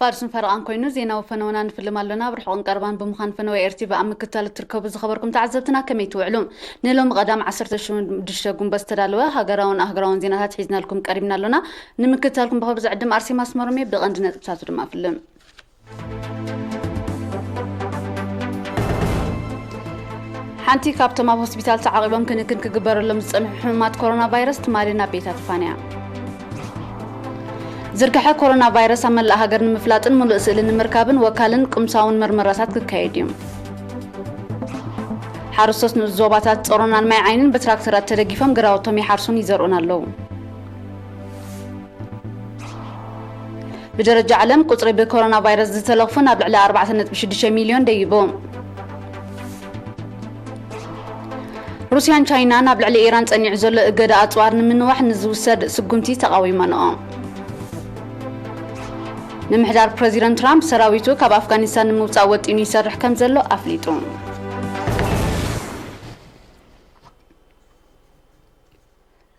ፋርስን ፈረቓን ኮይኑ ዜናዊ ፈነወና ንፍልም ኣሎና። ኣብ ርሑቕን ቀረባን ብምዃን ፈነወ ኤር ቲ ቪ ኣብ ምክትታል እትርከቡ ዝኸበርኩም ተዓዘብትና ከመይ ትውዕሉ? ንሎሚ ቀዳም ዓሰርተ ሽዱሽተ ጉንበት ዝተዳለወ ሃገራውን ኣህጉራውን ዜናታት ሒዝናልኩም ቀሪብና ኣሎና። ንምክትታልኩም ብኽብሪ ዝዕድም ኣርሴማ ኣስመሮም እየ። ብቐንዲ ነጥብታቱ ድማ ፍልም። ሓንቲ ካብቶም ኣብ ሆስፒታል ተዓቒቦም ክንክን ክግበረሎም ዝጸንሑ ሕሙማት ኮሮና ቫይረስ ትማሊ ናብ ቤታ ተፋንያ። ዝርግሐ ኮሮና ቫይረስ ኣብ መላእ ሃገር ንምፍላጥን ምሉእ ስእሊ ንምርካብን ወካልን ቁምሳውን መርመራታት ክካየድ እዩ። ሓረስቶት ንኡስ ዞባታት ጾሮናን ማይ ዓይንን ብትራክተራት ተደጊፎም ግራውቶም ይሓርሱን ይዘርኡን ኣለዉ። ብደረጃ ዓለም ቁጽሪ ብኮሮና ቫይረስ ዝተለኽፉ ናብ ልዕሊ ኣርባዕተ ነጥቢ ሽዱሽተ ሚልዮን ደይቡ። ሩስያን ቻይና ናብ ልዕሊ ኢራን ጸኒዑ ዘሎ እገዳ ኣጽዋር ንምንዋሕ ንዝውሰድ ስጉምቲ ተቓዊመንኦ። ምምሕዳር ፕረዚደንት ትራምፕ ሰራዊቱ ካብ ኣፍጋኒስታን ንምውጻእ ወጢኑ ይሰርሕ ከም ዘሎ ኣፍሊጡ።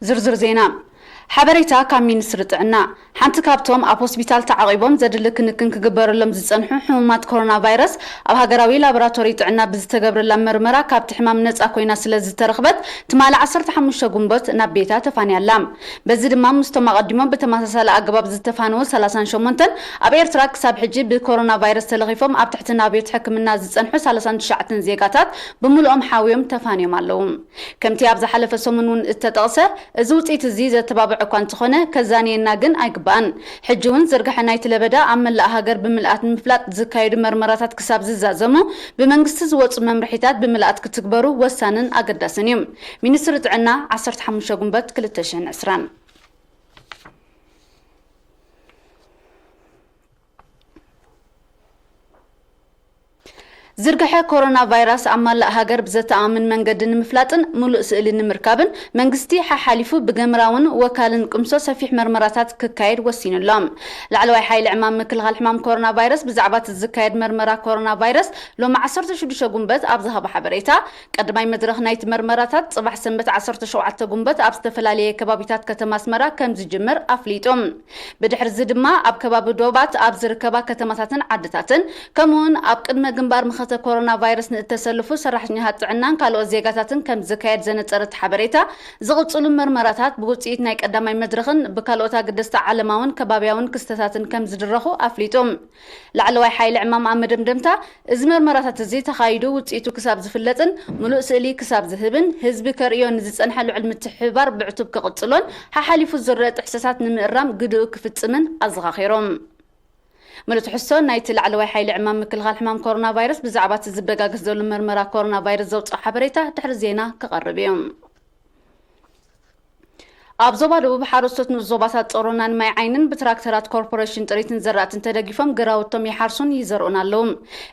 ዝርዝር ዜና። ሓበሬታ ካብ ሚኒስትሪ ጥዕና። ሓንቲ ካብቶም ኣብ ሆስፒታል ተዓቒቦም ዘድሊ ክንክን ክግበረሎም ዝጸንሑ ሕሙማት ኮሮና ቫይረስ ኣብ ሃገራዊ ላቦራቶሪ ጥዕና ብዝተገብረላ መርመራ ካብቲ ሕማም ነጻ ኮይና ስለ ዝተረኽበት ትማሊ ዓሰርተ ሓሙሽተ ጉንበት ናብ ቤታ ተፋንያ ኣላ። በዚ ድማ ምስቶም ኣቐዲሞም ብተመሳሳሊ ኣገባብ ዝተፋነዉ ሰላሳን ሸሞንተን ኣብ ኤርትራ ክሳብ ሕጂ ብኮሮና ቫይረስ ተለኺፎም ኣብ ትሕቲ ናብዮት ሕክምና ዝጸንሑ ሰላሳን ትሽዓተን ዜጋታት ብምልኦም ሓውዮም ተፋንዮም ኣለዉ። ከምቲ ኣብ ዝሓለፈ ሰሙን እውን እተጠቕሰ፣ እዚ ውጽኢት እዚ ዘተባብዕ እኳ እንተኾነ፣ ከዛንየና ግን ኣይግባእን። ሕጂ እውን ዝርግሐ ናይቲ ለበዳ ኣብ መላእ ሃገር ብምልኣት ንምፍላጥ ዝካየዱ መርመራታት ክሳብ ዝዛዘሙ፣ ብመንግስቲ ዝወጹ መምርሒታት ብምልኣት ክትግበሩ ወሳንን ኣገዳስን እዩ። ሚኒስትሪ ጥዕና፣ ዓሰርተ ሓሙሽተ ጉንበት ክልተ ሽሕን ዕስራን። ዝርግሐ ኮሮና ቫይረስ ኣብ መላእ ሃገር ብዘተኣማምን መንገዲ ንምፍላጥን ምሉእ ስእሊ ንምርካብን መንግስቲ ሓሓሊፉ ብገምራውን ወካልን ቅምሶ ሰፊሕ መርመራታት ክካየድ ወሲኑ ኣሎ። ላዕለዋይ ሓይሊ ዕማም ምክልኻል ሕማም ኮሮና ቫይረስ ብዛዕባ እቲ ዝካየድ መርመራ ኮሮና ቫይረስ ሎሚ ዓሰርተ ሽዱሽተ ጉንበት ኣብ ዝሃቦ ሓበሬታ፣ ቀዳማይ መድረኽ ናይቲ መርመራታት ጽባሕ ሰንበት ዓሰርተ ሸውዓተ ጉንበት ኣብ ዝተፈላለየ ከባቢታት ከተማ ኣስመራ ከም ዝጅምር ኣፍሊጡ። ብድሕርዚ ድማ ኣብ ከባቢ ዶባት ኣብ ዝርከባ ከተማታትን ዓድታትን፣ ከምኡውን ኣብ ቅድመ ግንባር መኸተ ኮሮና ቫይረስ ንእተሰልፉ ሰራሕተኛታት ጥዕናን ካልኦት ዜጋታትን ከም ዝካየድ ዘነጸረ እቲ ሓበሬታ፣ ዝቕጽሉ መርመራታት ብውጽኢት ናይ ቀዳማይ መድረኽን ብካልኦት ኣገደስቲ ዓለማውን ከባብያውን ክስተታትን ከም ዝድረኹ ኣፍሊጡ። ላዕለዋይ ሓይሊ ዕማም ኣብ መደምደምታ፣ እዚ መርመራታት እዚ ተኻይዱ ውጽኢቱ ክሳብ ዝፍለጥን ምሉእ ስእሊ ክሳብ ዝህብን፣ ህዝቢ ከርእዮ ንዝጸንሐ ልዑል ምትሕብባር ብዕቱብ ክቕጽሎን ሓሓሊፉ ዝረአ ጥሕሰታት ንምእራም ግድኡ ክፍጽምን ኣዘኻኺሮም። ምሉእ ትሕዝቶ ናይቲ ላዕለዋይ ሓይሊ ዕማም ምክልኻል ሕማም ኮሮና ቫይረስ ብዛዕባ እቲ ዝበጋገስ ዘሎ መርመራ ኮሮና ቫይረስ ዘውጽኦ ሓበሬታ ድሕሪ ዜና ክቐርብ እዩ። ኣብ ዞባ ደቡብ ሓረስቶት ንኡስ ዞባታት ጾሮናን ማይ ዓይንን ብትራክተራት ኮርፖሬሽን ጥሪትን ዘራእትን ተደጊፎም ግራውቶም ይሓርሱን ይዘርኡን ኣለዉ።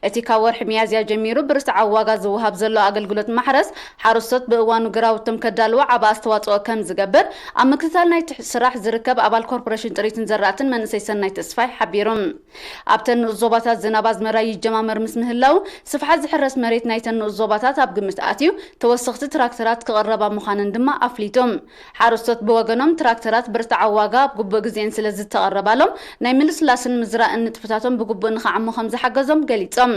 እቲ ካብ ወርሒ ሚያዝያ ጀሚሩ ብርትዓዊ ዋጋ ዝወሃብ ዘሎ ኣገልግሎት ማሕረስ፣ ሓረስቶት ብእዋኑ ግራውቶም ከዳልዉ ዓቢ ኣስተዋጽኦ ከም ዝገብር ኣብ ምክትታል ናይቲ ስራሕ ዝርከብ ኣባል ኮርፖሬሽን ጥሪትን ዘራእትን መንእሰይ ሰናይ ተስፋይ ሓቢሩ። ኣብተን ንኡስ ዞባታት ዝናብ ኣዝመራ ይጀማመር ምስ ምህላው፣ ስፍሓት ዝሕረስ መሬት ናይተን ንኡስ ዞባታት ኣብ ግምት ኣትዩ፣ ተወሰኽቲ ትራክተራት ክቕረባ ምዃነን ድማ ኣፍሊጡ። ሓረስቶት ብወገኖም፣ ትራክተራት ብርትዓዊ ዋጋ ኣብ ግቡእ ግዜን ስለ ዝተቐረባሎም፣ ናይ ምልስላስን ምዝራእን ንጥፈታቶም ብግቡእ ንኽዓሙ ከም ዝሓገዞም ገሊጾም።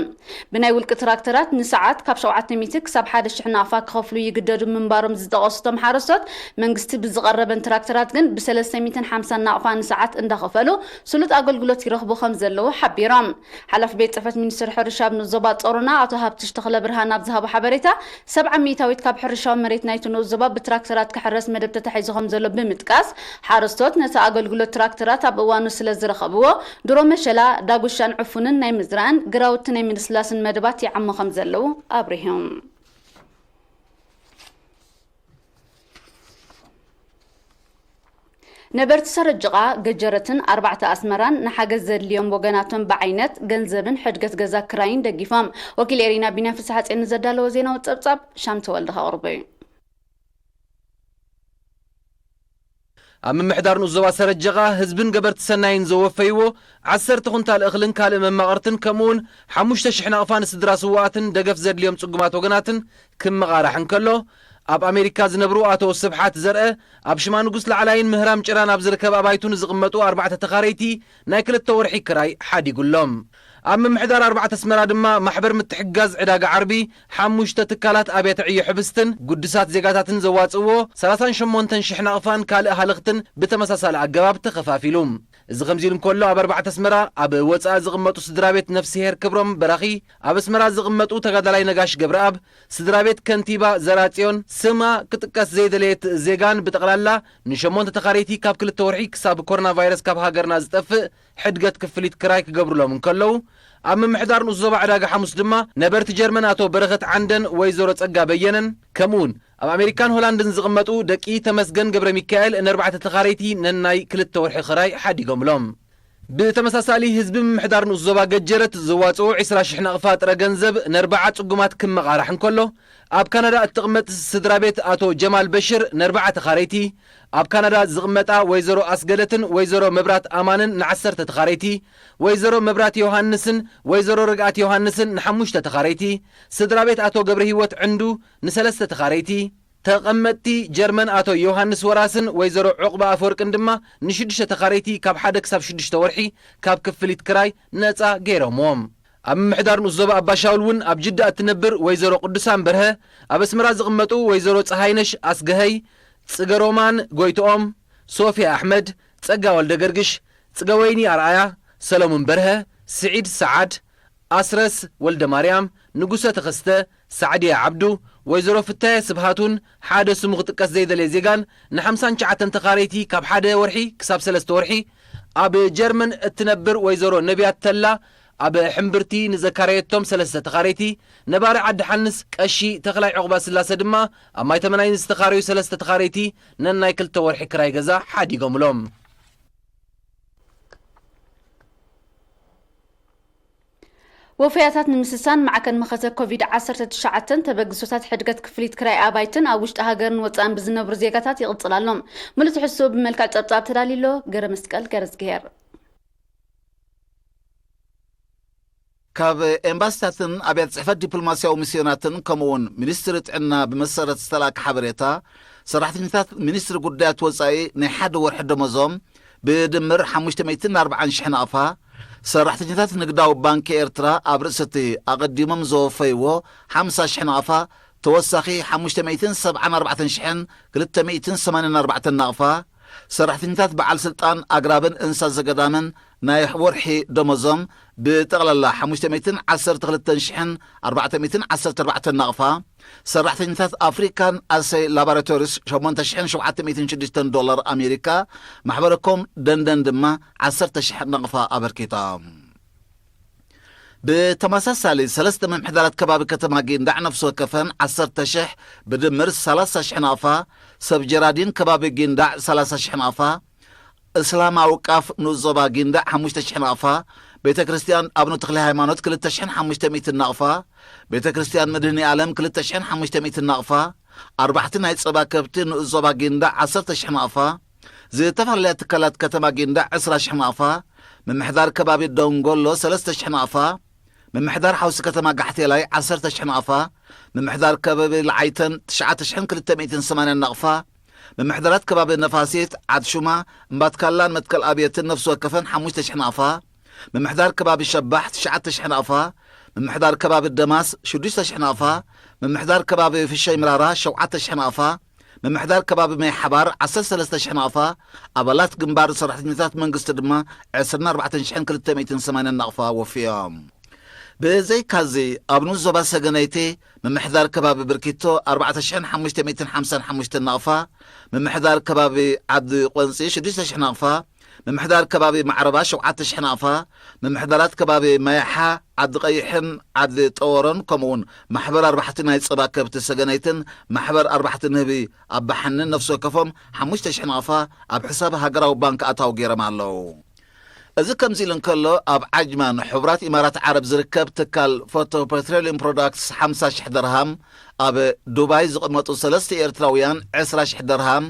ብናይ ውልቂ ትራክተራት ንሰዓት ካብ ሸውዓተ ሚእቲ ክሳብ ሓደ ሽሕ ናቕፋ ክኸፍሉ ይግደዱ ምንባሮም ዝጠቐሱ እቶም ሓረስቶት፣ መንግስቲ ብዝቐረበን ትራክተራት ግን ብሰለስተ ሚእትን ሓምሳን ናቕፋ ንሰዓት እንዳኸፈሉ ስሉጥ ኣገልግሎት ይረኽቡ ከም ዘለዉ ሓቢሮም። ሓላፊ ቤት ጽሕፈት ሚኒስትሪ ሕርሻ ኣብ ንኡስ ዞባ ጾሮና ኣቶ ሃብትሽ ተኽለ ብርሃን ኣብ ዝሃቦ ሓበሬታ፣ ሰብዓ ሚእታዊት ካብ ሕርሻዊ መሬት ናይቲ ንኡስ ዞባ ብትራክተራት ክሕረስ መደብ ተታሒዙ ከም ዘሎ ብምጥቃስ፣ ሓረስቶት ነቲ ኣገልግሎት ትራክተራት ኣብ እዋኑ ስለ ዝረኸብዎ፣ ድሮ መሸላ፣ ዳጉሻን ዕፉንን ናይ ምዝራእን ግራውቲ ናይ ምልስላስን መደባት ይዓሙ ከም ዘለዉ ኣብሪሆም። ነበርቲ ሰረጅቓ፣ ገጀረትን ኣርባዕተ ኣስመራን ንሓገዝ ዘድልዮም ወገናቶም ብዓይነት ገንዘብን ሕድገት ገዛ ክራይን ደጊፎም። ወኪል ኤሪና ቢንያም ፍስሓጼን ንዘዳለዎ ዜናዊ ጸብጻብ ሻም ተወልደ ከቕርቦ እዩ። ኣብ ምምሕዳር ንኡስ ዞባ ሰረጀቓ ህዝብን ገበርቲ ሰናይን ዘወፈይዎ ዓሰርተ ኩንታል እኽልን ካልእ መማቕርትን ከምኡውን ሓሙሽተ ሽሕ ናቕፋ ንስድራ ስውኣትን ደገፍ ዘድልዮም ጽጉማት ወገናትን ክመቓራሕ እንከሎ፣ ኣብ ኣሜሪካ ዝነብሩ ኣቶ ስብሓት ዘርአ፣ ኣብ ሽማ ንጉስ ላዕላይን ምህራም ጭራን ኣብ ዝርከብ ኣባይቱ ንዝቕመጡ ኣርባዕተ ተኻረይቲ ናይ ክልተ ወርሒ ክራይ ሓዲጉሎም። ኣብ ምምሕዳር ኣርባዕተ ኣስመራ ድማ ማሕበር ምትሕግጋዝ ዕዳጋ ዓርቢ፣ ሓሙሽተ ትካላት ኣብያተ ዕዮ ሕብስትን ግዱሳት ዜጋታትን ዘዋጽእዎ ሰላሳን ሸሞንተን ሽሕ ናቕፋን ካልእ ሃለኽትን ብተመሳሳሊ ኣገባብ ተኸፋፊሉ። እዚ ከምዚ ኢሉ እንከሎ፣ ኣብ ኣርባዕተ ኣስመራ ኣብ ወጻኢ ዝቕመጡ ስድራ ቤት ነፍስሄር ክብሮም በራኺ፣ ኣብ ኣስመራ ዝቕመጡ ተጋዳላይ ነጋሽ ገብረኣብ፣ ስድራ ቤት ከንቲባ ዘራጽዮን፣ ስማ ክጥቀስ ዘይደለየት ዜጋን ብጠቕላላ ንሸሞንተ ተኻረይቲ ካብ ክልተ ወርሒ ክሳብ ኮሮና ቫይረስ ካብ ሃገርና ዝጠፍእ ሕድገት ክፍሊት ክራይ ክገብሩሎም እንከለዉ፣ ኣብ ምምሕዳር ንኡስ ዞባ ዕዳጋ ሓሙስ ድማ ነበርቲ ጀርመን ኣቶ በረኸት ዓንደን ወይዘሮ ጸጋ በየነን፣ ከምኡውን ኣብ ኣሜሪካን ሆላንድን ዝቕመጡ ደቂ ተመስገን ገብረ ሚካኤል ነርባዕተ ተኻረይቲ ነናይ ክልተ ወርሒ ክራይ ሓዲጎምሎም። ብተመሳሳሊ ህዝቢ ምምሕዳር ንኡስ ዞባ ገጀረት ዘዋጽኦ ዕስራ ሽሕ ናቕፋ ጥረ ገንዘብ ነርባዓ ጽጉማት ክመቓራሕ እንከሎ፣ ኣብ ካናዳ እትቕመጥ ስድራ ቤት ኣቶ ጀማል በሽር ነርባዓ ተኻረይቲ፣ ኣብ ካናዳ ዝቕመጣ ወይዘሮ ኣስገደትን ወይዘሮ መብራት ኣማንን ንዓሰርተ ተኻረይቲ፣ ወይዘሮ መብራት ዮሃንስን ወይዘሮ ርግኣት ዮሃንስን ንሓሙሽተ ተኻረይቲ፣ ስድራ ቤት ኣቶ ገብረ ህይወት ዕንዱ ንሰለስተ ተኻረይቲ፣ ተቐመጥቲ ጀርመን ኣቶ ዮሃንስ ወራስን ወይዘሮ ዑቕባ ኣፈወርቅን ድማ ንሽዱሽተ ተኻረይቲ ካብ ሓደ ክሳብ ሽዱሽተ ወርሒ ካብ ክፍሊት ክራይ ነጻ ገይሮምዎም። ኣብ ምምሕዳር ንኡስ ዞባ ኣባሻውል እውን ኣብ ጅዳ እትነብር ወይዘሮ ቅዱሳን በርሀ፣ ኣብ ኣስመራ ዝቕመጡ ወይዘሮ ፀሃይነሽ ኣስገሀይ፣ ጽገ ሮማን ጎይትኦም፣ ሶፊያ ኣሕመድ፣ ጸጋ ወልደ ገርግሽ፣ ጽገ ወይኒ ኣርኣያ፣ ሰለሙን በርሀ፣ ስዒድ ሰዓድ፣ ኣስረስ ወልደ ማርያም፣ ንጉሰ ተኸስተ፣ ሳዕድያ ዓብዱ፣ ወይዘሮ ፍታየ ስብሃቱን ሓደ ስሙ ክጥቀስ ዘይደለየ ዜጋን ንሓምሳን ትሽዓተን ተኻረይቲ ካብ ሓደ ወርሒ ክሳብ ሰለስተ ወርሒ፣ ኣብ ጀርመን እትነብር ወይዘሮ ነቢያት ተላ ኣብ ሕምብርቲ ንዘካረየቶም ሰለስተ ተኻረይቲ፣ ነባሪ ዓዲ ሓንስ ቀሺ ተኽላይ ዑቕባ ስላሰ ድማ ኣብ ማይ ተመናይ ንዝተኻረዩ ሰለስተ ተኻረይቲ ነናይ ክልተ ወርሒ ክራይ ገዛ ሓዲጎምሎም። ወፈያታት ንምስሳን ማዕከን መኸተ ኮቪድ ዓሰርተ ትሽዓተ ተበግሶታት ሕድገት ክፍሊት ክራይ ኣባይትን ኣብ ውሽጢ ሃገርን ወጻእን ብዝነብሩ ዜጋታት ይቕጽል ኣሎ። ምሉእ ትሕዝትኡ ብመልክዕ ጸብጻብ ተዳልዩ ኣሎ። ገረመስቀል ገረዝግሄር። ካብ ኤምባሲታትን ኣብያተ ጽሕፈት ዲፕሎማስያዊ ሚስዮናትን ከምኡውን ሚኒስትሪ ጥዕና ብመሰረት ዝተላእከ ሓበሬታ፣ ሰራሕተኛታት ሚኒስትሪ ጉዳያት ወጻኢ ናይ ሓደ ወርሒ ደመዞም ብድምር ሓሙሽተ ሚእትን ኣርባዓን ሽሕ ናቕፋ፣ ሰራሕተኛታት ንግዳዊ ባንኪ ኤርትራ ኣብ ርእሲ እቲ ኣቐዲሞም ዘወፈይዎ ሓምሳ ሽሕ ናቕፋ፣ ተወሳኺ ሓሙሽተ ሚእትን ሰብዓን ኣርባዕተን ሽሕን ክልተ ሚእትን ሰማንያን ኣርባዕተን ናቕፋ፣ ሰራሕተኛታት በዓል ስልጣን ኣግራብን እንስሳ ዘገዳምን ናይ ወርሒ ደመዞም ብጠቕላላ ሓሙሽተ ሚእትን ዓሰርተ ክልተን ሽሕን ኣርባዕተ ሚእትን ዓሰርተ ኣርባዕተን ናቕፋ፣ ሰራሕተኛታት ኣፍሪካን ኣሰይ ላቦራቶሪስ ሸሞንተ ሽሕን ሸውዓተ ሚእትን ሽዱሽተን ዶላር ኣሜሪካ፣ ማሕበረ ኮም ደንደን ድማ ዓሰርተ ሽሕ ናቕፋ ኣበርኪቶም። ብተመሳሳሊ ሰለስተ ምምሕዳራት ከባቢ ከተማ ጊንዳዕ ነፍሲ ወከፈን ዓሰርተ ሽሕ ብድምር ሰላሳ ሽሕ ናቕፋ፣ ሰብ ጀራዲን ከባቢ ጊንዳዕ ሰላሳ ሽሕ ናቕፋ፣ እስላማዊ ቃፍ ንኡስ ዞባ ጊንዳዕ ሓሙሽተ ሽሕ ናቕፋ፣ ቤተ ክርስቲያን ኣቡነ ተክለ ሃይማኖት ክልተ ሽሕን ሓሙሽተ ሚእትን ናቕፋ፣ ቤተ ክርስቲያን መድህኒ ኣለም ክልተ ሽሕን ሓሙሽተ ሚእትን ናቕፋ፣ ኣርባሕቲ ናይ ጸባ ከብቲ ንኡስ ዞባ ጊንዳዕ ዓሰርተ ሽሕ ናቕፋ፣ ዝተፈላለያ ትካላት ከተማ ጊንዳዕ ዕስራ ሽሕ ናቕፋ፣ ምምሕዳር ከባቢ ደንጎሎ ሰለስተ ሽሕ ናቕፋ፣ ምምሕዳር ሓውሲ ከተማ ጋሕቴላይ ዓሰርተ ሽሕ ናቕፋ፣ ምምሕዳር ከባቢ ልዓይተን ትሽዓተ ሽሕን ክልተ ሚእትን ሰማንያን ናቕፋ፣ ምምሕዳራት ከባቢ ነፋሲት፣ ዓድ ሹማ፣ እምባትካላን መትከል ኣብየትን ነፍሲ ወከፈን ሓሙሽተ ሽሕ ናቕፋ፣ ምምሕዳር ከባቢ ሸባሕ ትሽዓተ ሽሕ ናቕፋ፣ ምምሕዳር ከባቢ ደማስ ሽዱሽተ ሽሕ ናቕፋ፣ ምምሕዳር ከባቢ ፍሸይ ምራራ ሸውዓተ ሽሕ ናቕፋ፣ ምምሕዳር ከባቢ ማይ ሓባር ዓሰርተ ሰለስተ ሽሕ ናቕፋ፣ ኣባላት ግንባር ሰራሕተኛታት መንግስቲ ድማ ዕስራን ኣርባዕተን ሽሕን ክልተ ሚእትን ሰማንያን ናቕፋ ወፍዮም። ብዘይካዚ ኣብ ንኡስ ዞባ ሰገነይቲ ምምሕዳር ከባቢ ብርኪቶ ኣርባዕተ ሽሕን ሓሙሽተ ሚእትን ሓምሳን ሓሙሽተን ናቕፋ፣ ምምሕዳር ከባቢ ዓዲ ቆንፂ ሽዱሽተ ሽሕ ናቕፋ፣ ምምሕዳር ከባቢ ማዕረባ ሸውዓተ ሽሕ ናቕፋ፣ ምምሕዳራት ከባቢ ማያሓ፣ ዓዲ ቀይሕን ዓዲ ጠወሮን ከምኡውን ማሕበር ኣርባሕቲ ናይ ጸባ ከብቲ ሰገነይትን ማሕበር ኣርባሕቲ ንህቢ ኣባሓንን ነፍሲ ወከፎም ሓሙሽተ ሽሕ ናቕፋ ኣብ ሕሳብ ሃገራዊ ባንክ ኣታዊ ገይሮም ኣለዉ። እዚ ከምዚ ኢሉ እንከሎ፣ ኣብ ዓጅማን ሕቡራት ኢማራት ዓረብ ዝርከብ ትካል ፎቶ ፐትሮሊየም ፕሮዳክትስ ሓምሳ ሽሕ ደርሃም፣ ኣብ ዱባይ ዝቕመጡ ሰለስተ ኤርትራውያን ዕስራ ሽሕ ደርሃም፣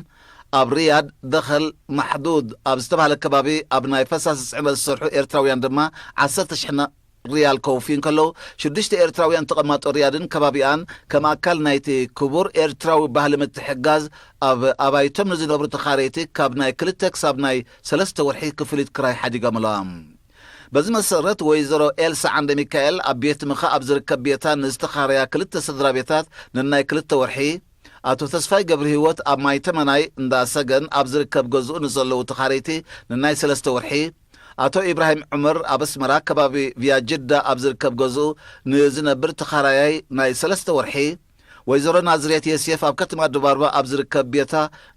ኣብ ሪያድ ደኸል ማሕዱድ ኣብ ዝተባህለ ከባቢ ኣብ ናይ ፈሳሲ ጽዕነት ዝሰርሑ ኤርትራውያን ድማ ዓሰርተ ሽሕ ና- ሪያል ከውፍዩ እንከለዉ፣ ሽዱሽተ ኤርትራውያን ተቐማጦ ሪያድን ከባቢኣን ከም ኣካል ናይቲ ክቡር ኤርትራዊ ባህሊ ምትሕግጋዝ ኣብ ኣባይቶም ንዝነብሩ ተኻረይቲ ካብ ናይ ክልተ ክሳብ ናይ ሰለስተ ወርሒ ክፍሊት ክራይ ሓዲጎምሎም። በዚ መሰረት ወይዘሮ ኤልሳ ዓንደ ሚካኤል ኣብ ቤት ምኽሪ ኣብ ዝርከብ ቤታ ንዝተኻረያ ክልተ ስድራ ቤታት ንናይ ክልተ ወርሒ፣ ኣቶ ተስፋይ ገብረ ህይወት ኣብ ማይ ተመናይ እንዳ ሰገን ኣብ ዝርከብ ገዝኡ ንዘለዉ ተኻረይቲ ንናይ ሰለስተ ወርሒ፣ ኣቶ ኢብራሂም ዑመር ኣብ ኣስመራ ከባቢ ቪያ ጅዳ ኣብ ዝርከብ ገዝኡ ንዝነብር ተኻራያይ ናይ ሰለስተ ወርሒ፣ ወይዘሮ ናዝሬት የሴፍ ኣብ ከተማ ድባርባ ኣብ ዝርከብ ቤታ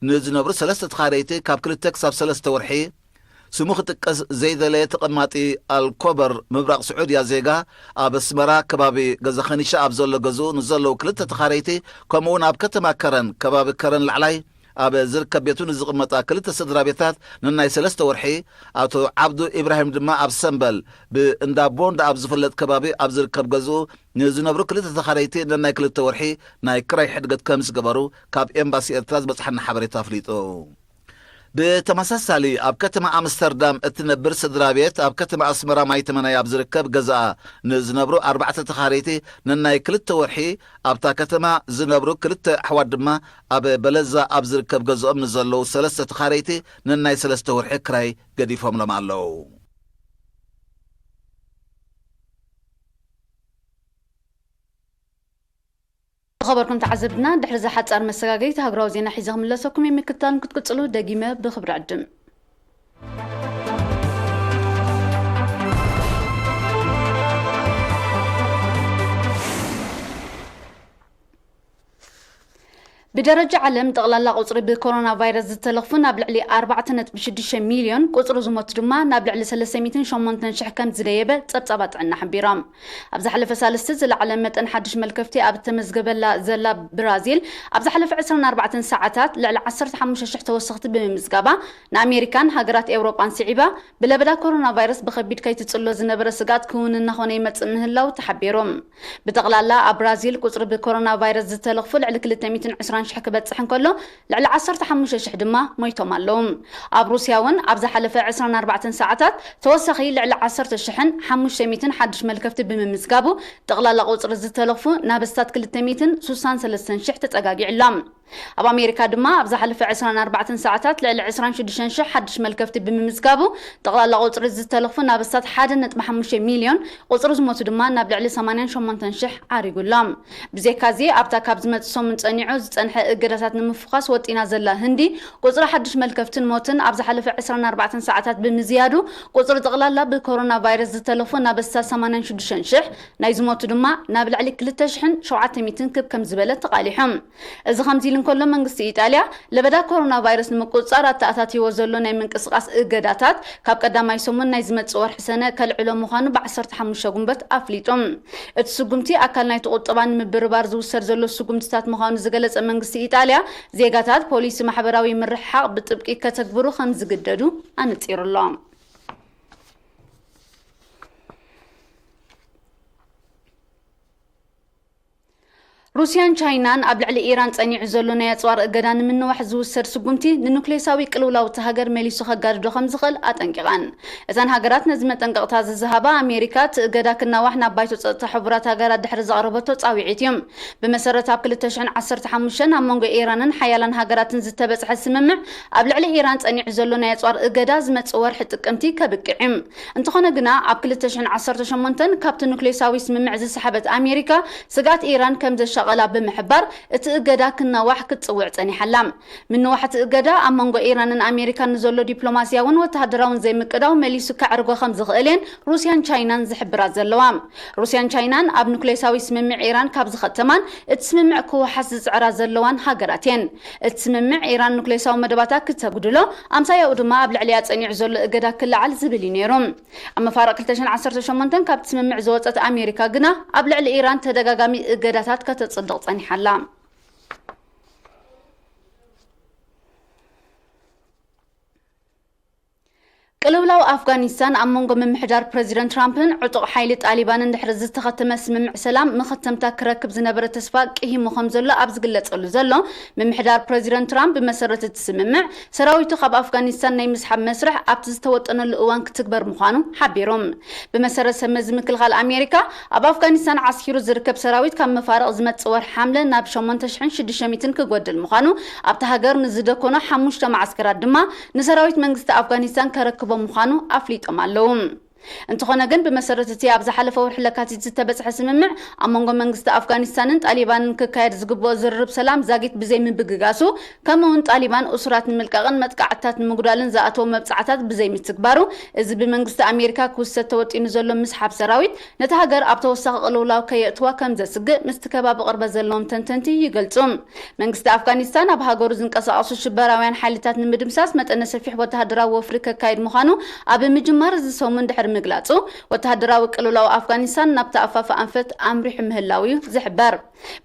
ንዝነብሩ ሰለስተ ተኻረይቲ ካብ ክልተ ክሳብ ሰለስተ ወርሒ፣ ስሙ ክጥቀስ ዘይደለየ ተቐማጢ ኣልኮበር ምብራቕ ስዑድያ ዜጋ ኣብ ኣስመራ ከባቢ ገዛ ኸኒሻ ኣብ ዘሎ ገዝኡ ንዘለዉ ክልተ ተኻረይቲ ከምኡውን ኣብ ከተማ ከረን ከባቢ ከረን ላዕላይ ኣብ ዝርከብ ቤቱ ንዝቕመጣ ክልተ ስድራ ቤታት ንናይ ሰለስተ ወርሒ፣ ኣቶ ዓብዱ ኢብራሂም ድማ ኣብ ሰምበል ብእንዳ ቦንዳ ኣብ ዝፍለጥ ከባቢ ኣብ ዝርከብ ገዝኡ ንዝነብሩ ክልተ ተኻረይቲ ነናይ ክልተ ወርሒ ናይ ክራይ ሕድገት ከም ዝገበሩ ካብ ኤምባሲ ኤርትራ ዝበጽሓና ሓበሬታ ኣፍሊጡ። ብተመሳሳሊ ኣብ ከተማ ኣምስተርዳም እትነብር ስድራ ቤት ኣብ ከተማ ኣስመራ ማይ ተመናይ ኣብ ዝርከብ ገዛኣ ንዝነብሩ ኣርባዕተ ተኻረይቲ ነናይ ክልተ ወርሒ ኣብታ ከተማ ዝነብሩ ክልተ ኣሕዋት ድማ ኣብ በለዛ ኣብ ዝርከብ ገዝኦም ንዘለዉ ሰለስተ ተኻረይቲ ነናይ ሰለስተ ወርሒ ክራይ ገዲፎምሎም ኣለዉ። ዝኸበርኩም ተዓዘብትና፣ ድሕሪ እዚ ሓጻር መሰጋገሪት ሃገራዊ ዜና ሒዘ ክምለሰኩም፣ ምክትታል ክትቅጽሉ ደጊመ ብኽብሪ ዕድም። ብደረጃ ዓለም ጠቕላላ ቁጽሪ ብኮሮና ቫይረስ ዝተለኽፉ ናብ ልዕሊ ኣርባዕተ ነጥቢ ሽዱሽተ ሚልዮን፣ ቁጽሪ ዝሞቱ ድማ ናብ ልዕሊ ሰለስተ ሚእትን ሸሞንተን ሽሕ ከም ዝደየበ ጸብጻባት ጥዕና ሓቢሮም። ኣብ ዝሓለፈ ሳልስቲ ዝለዓለ መጠን ሓድሽ መልከፍቲ ኣብ እተመዝገበላ ዘላ ብራዚል፣ ኣብ ዝሓለፈ ዕስራን ኣርባዕተን ሰዓታት ልዕሊ ዓሰርተ ሓሙሽተ ሽሕ ተወሰኽቲ ብምምዝጋባ፣ ንኣሜሪካን ሃገራት ኤውሮጳን ስዒባ፣ ብለበዳ ኮሮና ቫይረስ ብኸቢድ ከይትጽሎ ዝነበረ ስግኣት ክውን እናኾነ ይመጽእ ምህላው ተሓቢሩ። ብጠቕላላ ኣብ ብራዚል ቁጽሪ ብኮሮና ቫይረስ ዝተለኽፉ ልዕሊ ክልተ ሚእትን ዕስራን ሽሕ ክበጽሕ እንከሎ፣ ልዕሊ ዓሰርተ ሓሙሽተ ሽሕ ድማ ሞይቶም ኣለዉ። ኣብ ሩስያ እውን ኣብ ዝሓለፈ ዕስራን ኣርባዕተን ሰዓታት ተወሳኺ ልዕሊ ዓሰርተ ሽሕን ሓሙሽተ ሚእትን ሓድሽ መልከፍቲ ብምምዝጋቡ፣ ጠቕላላ ቁጽሪ ዝተለኽፉ ናብ ኣስታት ክልተ ሚእትን ስሳን ሰለስተን ሽሕ ተጸጋጊዑ ኣሎ። ኣብ ኣሜሪካ ድማ ኣብ ዝሓለፈ ዕስራን ኣርባዕተን ሰዓታት ልዕሊ ዕስራን ሽዱሽተን ሽሕ ሓድሽ መልከፍቲ ብምምዝጋቡ፣ ጠቕላላ ቁጽሪ ዝተለኽፉ ናብ ኣስታት ሓደ ነጥቢ ሓሙሽተ ሚልዮን፣ ቁጽሪ ዝሞቱ ድማ ናብ ልዕሊ ሰማንያን ሸሞንተን ሽሕ ዓሪጉ ኣሎ። ብዘይካዚ፣ ኣብታ ካብ ዝመጽእ ሰሙን ጸኒዑ ዝጸንሐ እገዳታት ንምፍዃስ ወጢና ዘላ ህንዲ፣ ቁጽሪ ሓድሽ መልከፍትን ሞትን ኣብ ዝሓለፈ ዕስራን ኣርባዕተን ሰዓታት ብምዝያዱ፣ ቁጽሪ ጠቕላላ ብኮሮና ቫይረስ ዝተለኽፉ ናብ ኣስታት ሰማንያን ሽዱሽተን ሽሕ፣ ናይ ዝሞቱ ድማ ናብ ልዕሊ ክልተ ሽሕን ሸውዓተ ሚእትን ክብ ከም ዝበለ ተቓሊሑ። እዚ ከምዚ ኢሉ እንከሎ፣ መንግስቲ ኢጣልያ ለበዳ ኮሮና ቫይረስ ንምቁጽጻር ኣተኣታትይዎ ዘሎ ናይ ምንቅስቓስ እገዳታት ካብ ቀዳማይ ሰሙን ናይ ዝመጽእ ወርሒ ሰነ ከልዕሎ ምዃኑ ብ ዓሰርተ ሓሙሽተ ጉንበት ኣፍሊጡ። እቲ ስጉምቲ ኣካል ናይቲ ቁጠባ ንምብርባር ዝውሰድ ዘሎ ስጉምትታት ምዃኑ ዝገለጸ መንግስቲ ኢጣልያ፣ ዜጋታት ፖሊሲ ማሕበራዊ ምርሕሓቕ ብጥብቂ ከተግብሩ ከም ዝግደዱ ኣነጺሩ ኣሎ። ሩስያን ቻይናን ኣብ ልዕሊ ኢራን ጸኒዑ ዘሎ ናይ ኣጽዋር እገዳ ንምንዋሕ ዝውሰድ ስጉምቲ ንኑክሌሳዊ ቅልውላው እታ ሃገር መሊሱ ከጋድዶ ከም ዝኽእል ኣጠንቂቐን። እተን ሃገራት ነዚ መጠንቀቕታ ዝዝሃባ ኣሜሪካ እቲ እገዳ ክናዋሕ ናብ ባይቶ ጸጥታ ሕቡራት ሃገራት ድሕሪ ዘቕረበቶ ጻውዒት እዩ። ብመሰረት ኣብ ክልተ ሽሕን ዓሰርተ ሓሙሽተን ኣብ መንጎ ኢራንን ሓያላን ሃገራትን ዝተበጽሐ ስምምዕ ኣብ ልዕሊ ኢራን ጸኒዑ ዘሎ ናይ ኣጽዋር እገዳ ዝመጽእ ወርሒ ጥቅምቲ ከብቅዕ እዩ። እንተኾነ ግና ኣብ ክልተ ሽሕን ዓሰርተ ሸሞንተን ካብቲ ኑክሌሳዊ ስምምዕ ዝሰሓበት ኣሜሪካ ስግኣት ኢራን ከም ዘሻቐላ ብምሕባር እቲ እገዳ ክናዋሕ ክትጽውዕ ጸኒሓ ኣላ። ምንዋሕ እቲ እገዳ ኣብ መንጎ ኢራንን ኣሜሪካን ንዘሎ ዲፕሎማስያውን ወተሃደራውን ዘይምቅዳው መሊሱ ከዕርጎ ከም ዝኽእል እየን ሩስያን ቻይናን ዝሕብራ ዘለዋ። ሩስያን ቻይናን ኣብ ኑክሌሳዊ ስምምዕ ኢራን ካብ ዝኸተማን እቲ ስምምዕ ክወሓስ ዝጽዕራ ዘለዋን ሃገራት እየን። እቲ ስምምዕ ኢራን ኑክሌሳዊ መደባታ ክተጉድሎ፣ ኣምሳያኡ ድማ ኣብ ልዕሊኣ ጸኒዑ ዘሎ እገዳ ክለዓል ዝብል እዩ ነይሩ። ኣብ መፋርቕ ክልተ ሽሕን ዓሰርተ ሸሞንተን ካብቲ ስምምዕ ዝወጸት ኣሜሪካ ግና ኣብ ልዕሊ ኢራን ተደጋጋሚ እገዳታት ከተጽድቕ ጸኒሓ ኣላ። ቅልውላው ኣፍጋኒስታን ኣብ መንጎ ምምሕዳር ፕረዚደንት ትራምፕን ዕጡቕ ሓይሊ ጣሊባንን ድሕሪ ዝተኸተመ ስምምዕ ሰላም መኸተምታ ክረክብ ዝነበረ ተስፋ ቅሂሙ ከም ዘሎ ኣብ ዝግለጸሉ ዘሎ፣ ምምሕዳር ፕረዚደንት ትራምፕ ብመሰረት እቲ ስምምዕ ሰራዊቱ ካብ ኣፍጋኒስታን ናይ ምስሓብ መስርሕ ኣብቲ ዝተወጠነሉ እዋን ክትግበር ምዃኑ ሓቢሩ። ብመሰረት ሰመዚ ምክልኻል ኣሜሪካ፣ ኣብ ኣፍጋኒስታን ዓስኪሩ ዝርከብ ሰራዊት ካብ መፋርቕ ዝመጽእ ወርሒ ሓምለ ናብ ሸሞንተ ሽሕን ሽዱሽተ ሚእትን ክጎድል ምዃኑ፣ ኣብታ ሃገር ንዝደኮኖ ሓሙሽተ መዓስከራት ድማ ንሰራዊት መንግስቲ ኣፍጋኒስታን ከረክቦም ምዃኑ ኣፍሊጦም ኣለዉ። እንተኾነ ግን፣ ብመሰረት እቲ ኣብ ዝሓለፈ ወርሒ ለካቲት ዝተበጽሐ ስምምዕ፣ ኣብ መንጎ መንግስቲ ኣፍጋኒስታንን ጣሊባንን ክካየድ ዝግብኦ ዝርርብ ሰላም ዛጊት ብዘይምብግጋሱ፣ ከምኡውን ጣሊባን እሱራት ንምልቃቕን መጥቃዕትታት ንምጉዳልን ዝኣተዎ መብጻዕታት ብዘይምትግባሩ፣ እዚ ብመንግስቲ ኣሜሪካ ክውሰድ ተወጢኑ ዘሎ ምስሓብ ሰራዊት፣ ነቲ ሃገር ኣብ ተወሳኺ ቅልውላው ከየእትዋ ከም ዘስግእ ምስቲ ከባቢ ቅርበት ዘለዎም ተንተንቲ ይገልጹ። መንግስቲ ኣፍጋኒስታን ኣብ ሃገሩ ዝንቀሳቐሱ ሽበራውያን ሓይልታት ንምድምሳስ መጠነ ሰፊሕ ወተሃደራዊ ወፍሪ ከካይድ ምዃኑ ኣብ ምጅማር እዚ ሰሙን ድሕሪ ምግላጹ፣ ወተሃደራዊ ቅልውላው ኣፍጋኒስታን ናብ ተኣፋፊ ኣንፈት ኣምሪሑ ምህላው እዩ ዝሕበር።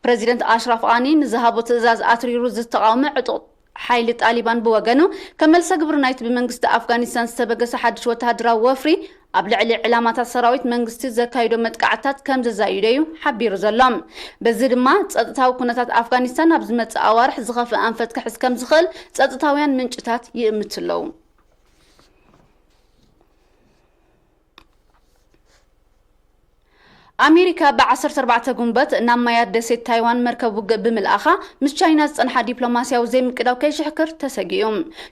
ፕረዚደንት ኣሽራፍ ቃኒ ንዝሃቦ ትእዛዝ ኣትሪሩ ዝተቓወመ ዕጡቕ ሓይሊ ጣሊባን ብወገኑ፣ ከም መልሰ ግብሪ ናይቲ ብመንግስቲ ኣፍጋኒስታን ዝተበገሰ ሓድሽ ወተሃደራዊ ወፍሪ፣ ኣብ ልዕሊ ዕላማታት ሰራዊት መንግስቲ ዘካይዶ መጥቃዕትታት ከም ዘዛይዶ እዩ ሓቢሩ ዘሎ። በዚ ድማ፣ ጸጥታዊ ኩነታት ኣፍጋኒስታን ኣብ ዝመጽእ ኣዋርሕ ዝኸፍእ ኣንፈት ክሕዝ ከም ዝኽእል ጸጥታውያን ምንጭታት ይእምቱ ኣለዉ። ኣሜሪካ ብዓሰርተ ኣርባዕተ ጉንበት ናብ ማያት ደሴት ታይዋን መርከብ ውግእ ብምልኣኻ፣ ምስ ቻይና ዝጸንሓ ዲፕሎማስያዊ ዘይምቅዳው ከይሽሕክር ተሰጊኡ።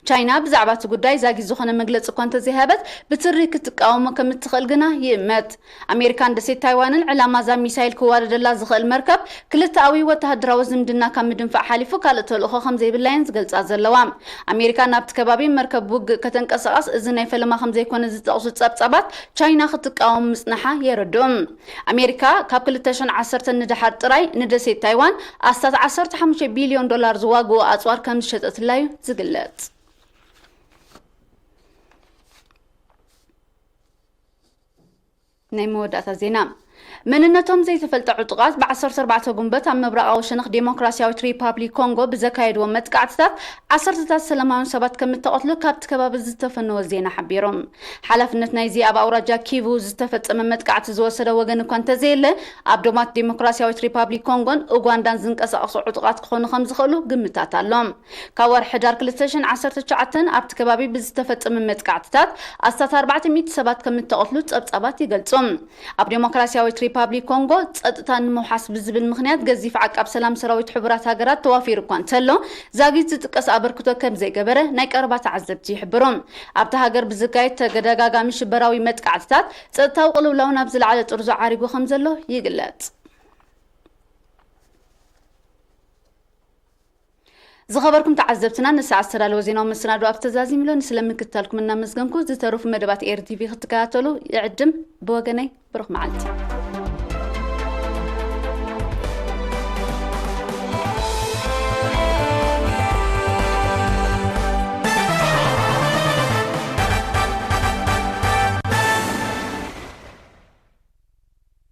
ቻይና ብዛዕባ እቲ ጉዳይ ዛጊት ዝኾነ መግለጺ እኳ እንተዘይሃበት፣ ብትሪ ክትቃወሞ ከም እትኽእል ግና ይእመት። ኣሜሪካን ደሴት ታይዋንን ዕላማ እዛ ሚሳይል ክዋደደላ ዝኽእል መርከብ፣ ክልተኣዊ ወተሃደራዊ ዝምድና ካብ ምድንፋዕ ሓሊፉ ካልእ ተልእኾ ከም ዘይብላየን ዝገልጻ ዘለዋ። ኣሜሪካ ናብቲ ከባቢ መርከብ ውግእ ከተንቀሳቐስ እዚ ናይ ፈለማ ከም ዘይኮነ ዝጠቕሱ ጸብጻባት፣ ቻይና ክትቃወም ምጽንሓ የረድኡ። ኣሜሪካ ካብ ክልተ ሽሕን ዓሰርተን ንደሓር ጥራይ ንደሴት ታይዋን ኣስታት ዓሰርተ ሓሙሽተ ቢልዮን ዶላር ዝዋግኡ ኣጽዋር ከም ዝሸጠትላ እዩ ዝግለጽ። ናይ መወዳእታ ዜና። መንነቶም ዘይተፈልጠ ዕጡቓት ብዓሰርተ ኣርባዕተ ጉንበት ኣብ ምብራቓዊ ሸነኽ ዴሞክራሲያዊት ሪፓብሊክ ኮንጎ ብዘካየድዎ መጥቃዕትታት ዓሰርተታት ሰላማውያን ሰባት ከም እተቐትሉ ካብቲ ከባቢ ዝተፈነወ ዜና ሓቢሮም። ሓላፍነት ናይዚ ኣብ ኣውራጃ ኪቩ ዝተፈጸመ መጥቃዕቲ ዝወሰደ ወገን እኳ እንተዘየለ፣ ኣብ ዶባት ዴሞክራሲያዊት ሪፓብሊክ ኮንጎን ኡጋንዳን ዝንቀሳቐሱ ዕጡቓት ክኾኑ ከም ዝኽእሉ ግምታት ኣሎ። ካብ ወርሒ ሕዳር ክልተ ሽሕን ዓሰርተ ትሽዓተን ኣብቲ ከባቢ ብዝተፈጸመ መጥቃዕትታት ኣስታት ኣርባዕተ ሚእቲ ሰባት ከም እተቐትሉ ጸብጻባት ይገልጹ። ኣብ ዴሞክራሲያዊት ሪፓብሊክ ኮንጎ ጸጥታ ንምውሓስ ብዝብል ምኽንያት ገዚፍ ዓቃብ ሰላም ሰራዊት ሕቡራት ሃገራት ተዋፊሩ እኳ እንተሎ፣ ዛጊት ዝጥቀስ ኣበርክቶ ከም ዘይገበረ ናይ ቀረባ ተዓዘብቲ ይሕብሩ። ኣብታ ሃገር ብዝካየድ ተደጋጋሚ ሽበራዊ መጥቃዕትታት ጸጥታዊ ቅልውላው ናብ ዝለዓለ ጥርዙ ዓሪጉ ከም ዘሎ ይግለጽ። ዝኸበርኩም ተዓዘብትና፣ ንሰዓት ዝተዳለወ ዜናዊ መሰናዶ ኣብ ተዛዚምሎ። ንስለ ምክትታልኩም እናመስገንኩ፣ ዝተረፉ መደባት ኤር ቲቪ ክትከታተሉ ይዕድም። ብወገነይ፣ ብሩኽ መዓልቲ።